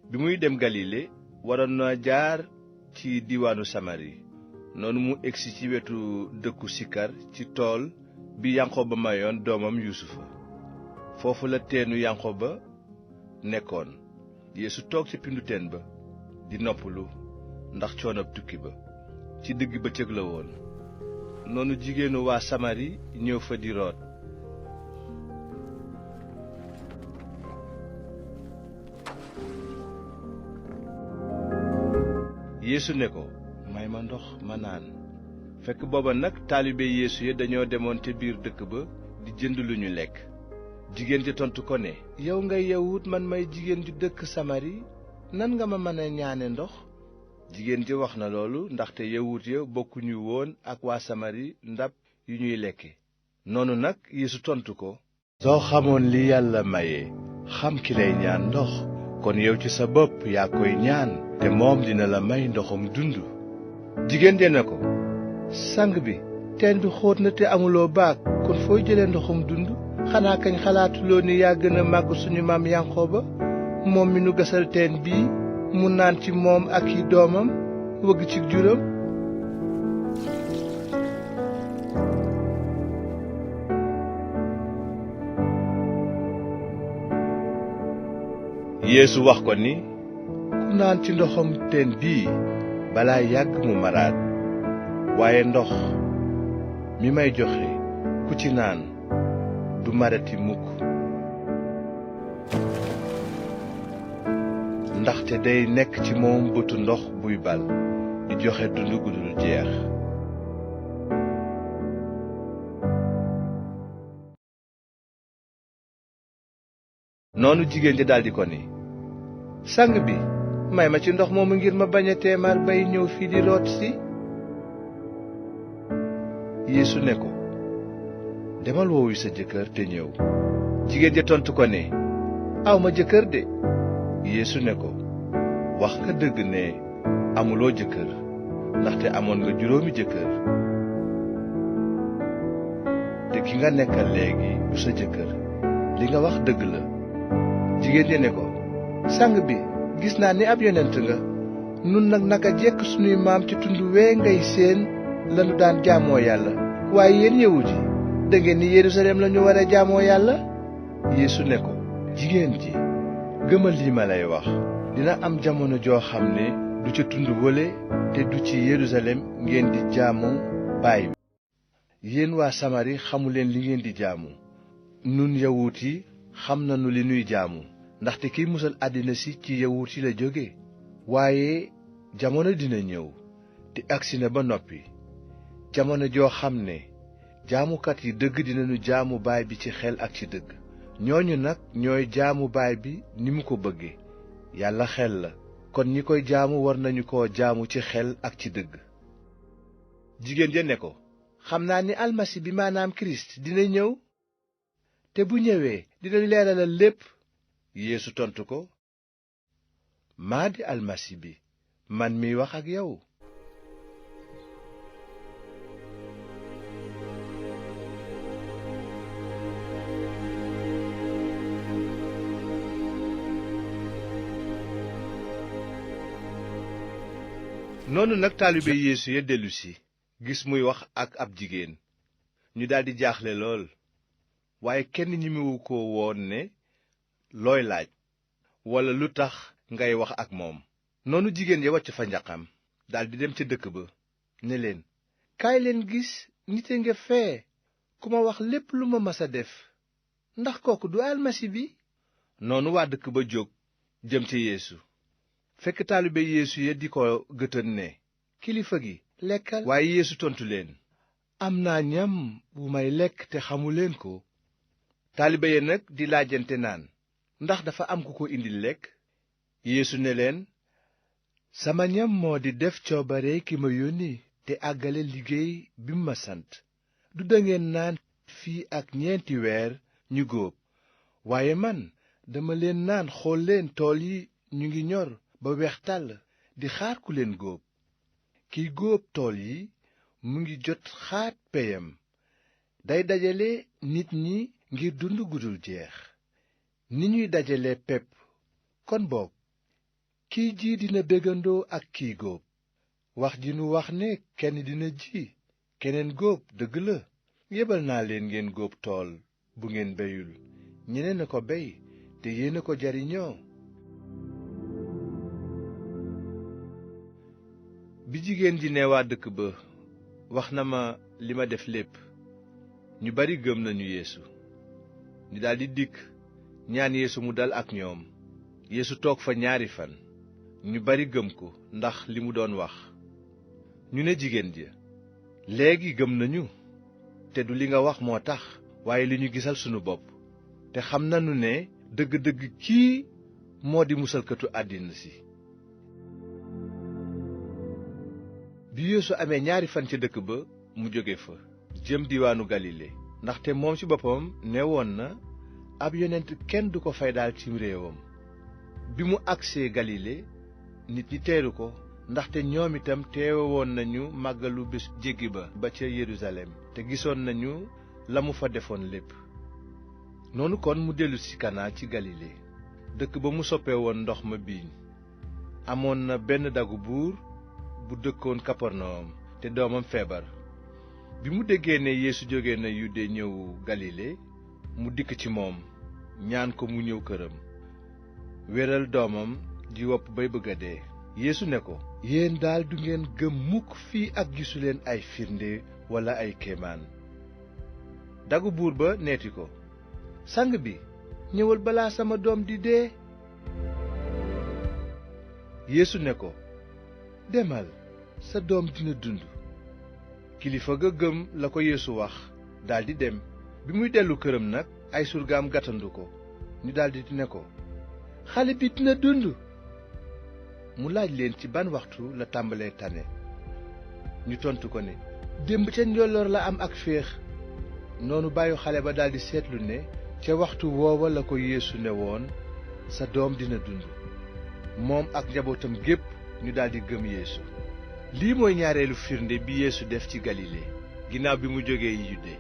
bi muy dem galile waroon na jaar ci diwaanu samari noonu mu egsi ci wetu dëkku sikar ci tool bi yanqoba mayoon doomam yuusufa foofu la teenu yanqoba nekkoon yeesu toog ci pindu teen ba di noppalu ndax coonob tukki ba ci digg bëccëg la woon noonu jigéenu waa samari ñëw fa di root yeesu ne ko may ma ndox ma naan fekk booba nag taalibe yeesu ya dañoo demoon ca biir dëkk ba di jënd lu ñu lekk jigéen ja tontu ko ne yow ngay yawut man may jigéen ju dëkk samari nan nga ma mën a ñaane ndox jigéen ja wax na loolu ndaxte yawut ya bokkuñu woon ak waa samari ndab yu ñuy lekke noonu nag yeesu tontu ko soo xamoon li yàlla maye xam ki lay ñaan ndox kon yow ci sa bopp yaa koy ñaan te moom dina la may ndoxum dund jigéen ja ne ko sang bi teen bi xóot na te amuloo baag kon fooy jëlee ndoxum dund xanaa kañ xalaatuloo ni yaa gën a màgg suñu maam yanqooba moom mi nu gasal teen bii mu naan ci moom ak i doomam wëgg ci juram yeesu wax ko ni ku naan ci ndoxam teen bii balaa yàgg mu maraat waaye ndox mi may joxe ku ci naan du marati mukk ndaxte day nekk ci moom bëtu ndox buy bal di joxe dund gu dul jeex noonu jigéen ja daldi ko ni sang bi may ma ci ndox moomu ngir ma bañ a teemaar bay ñëw fii di root si yeesu ne ko demal woowi sa jëkkër te ñëw jigéen ja tontu ko ne awma jëkkër de yeesu ne ko wax nga dëgg ne amuloo jëkkër ndaxte amoon nga juróomi jëkkër te ki nga nekkal léegi du sa jëkkër li nga wax dëgg la jigéen ja ne ko sang bi gis naa ni ab yonent nga nun nag naka jekk sunuy maam ci tund wee ngay seen lanu daan jaamoo yàlla waaye yéen yawut yi dangeen ni Yerusalem lañu war a jaamoo yàlla yeesu ne ko jigéen ji gëmal lii ma lay wax dina am jamono joo xam ne du ca tund wële te du ci Yerusalem ngeen di jaamu baay bi yéen waa samari xamuleen li ngeen di jaamu nun yawut yi xam nanu li nuy jaamu ndaxte kiy musal àddina si ci yawut yi la jóge waaye jamono dina ñëw te agsi na ba noppi jamono joo xam ne jaamukat yi dëgg dinañu jaamu baay bi ci xel ak ci dëgg ñooñu nag ñooy jaamu baay bi ni mu ko bëgge yàlla xel la kon ñi koy jaamu war nañu ko jaamu ci xel ak ci dëgg jigéen ja ne ko xam naa ni almasi bi maanaam kirist dina ñëw te bu ñëwee dinañu leeralal lépp yeesu tontu ko maa di almasi bi man miy wax ak yow noonu nag taalibe yeesu ya dellusi gis muy wax ak ab jigéen ñu daldi jaaxle lool waaye kenn ñemewu ko woon ne looy laaj walla lu tax ngay wax ak moom noonu jigéen ya wàcc fa njaqam daldi dem ca dëkk ba ne leen kaay leen gis nit a nga fee ku ma wax lépp lu ma mas a def ndax kooku du almasi bi noonu waa dëkk ba jóg jëm ca yeesu fekk taalibe yeesu ya di ko gëtën ne kilifa gi lekkal waaye yeesu tontu leen am naa ñam bu may lekk te xamuleen ko taalibe ya nag di laajante naan ndax dafa am ku ko indil lekk yeesu ne leen sama ñam moo di def coobare ki ma yónni te àggale liggéey bi mu ma sant du dangeen naan fii ak 4 weer ñu góob waaye man dama leen naan xool leen tool yi ñu ngi ñor ba weex tàll di xaar ku leen góob kiy góob tool yi mu ngi jot xaat peyam day dajale nit ñi ngir dund gudul jeex ni ñuy dajale pepp kon boog kiy ji dina bégandoo ak kiy góob. wax ji nu wax ne kenn dina ji keneen góob dëgg la. yebal naa leen ngeen góob tool bu ngeen beyul, ñeneen a ko bey te yéen a ko jariñoo. bi jigéen ji ne waa dëkk ba, wax na ma li ma def lépp, ñu bari gëm nañu Yeesu. ñu daldi dikk ñaan Yeesu mu dal ak ñoom. Yeesu toog fa 2 fan. ñu bari gëm ko ndax li mu doon wax. ñu ne jigéen ja, léegi gëm nañu, te du li nga wax moo tax, waaye li ñu gisal sunu bopp, te xam nañu ne dëgg-dëgg kii moo di musalkatu àddina si. bi Yeesu amee 2 fan ca dëkk ba, mu jóge fa jëm diwaanu Galile, ndaxte moom ci boppam ne woon na ab yonent kenn du ko faydaal cim réewam. bi mu agsee Galile, nit ñi teeru ko, ndaxte ñoom itam teewe woon nañu màggalu bés jéggi ba ca Yerusalem, te gisoon nañu la mu fa defoon lépp. noonu kon mu dellusi Kana ci Galile, dëkk ba mu soppee woon ndox ma biiñ. amoon na benn dagu buur bu dëkkoon Kaparnawum, te doomam feebar. bi mu déggee ne Yeesu jóge na Yude ñëw Galile, mu dikk ci moom, ñaan ko mu ñëw këram, wéral doomam ji wopp bay bëgg a dee. Yeesu ne ko, yéen daal du ngeen gëm mukk fii ak gisuleen ay firnde walla ay kéemaan. dagu buur ba neeti ko, sang bi, ñëwal balaa sama doom di dee. Yeesu ne ko, demal, sa doom dina dund. kilifa ga gëm la ko Yeesu wax, daldi dem. bi muy dellu këram nag, ay surgaam gàttandu ko. ñu daldi ne ko, xale bi dina dund. mu laaj leen ci ban waxtu la tàmbalee tane. ñu tontu ko ne, démb ca njolloor la am ak féex. noonu bàyyu xale ba daldi seetlu ne ca waxtu woowa la ko Yeesu ne woon, sa doom dina dund. moom ak njabootam gépp ñu daldi gëm Yeesu. lii mooy ñaareelu firnde bi Yeesu def ci Galile, ginnaaw bi mu jógee Yude.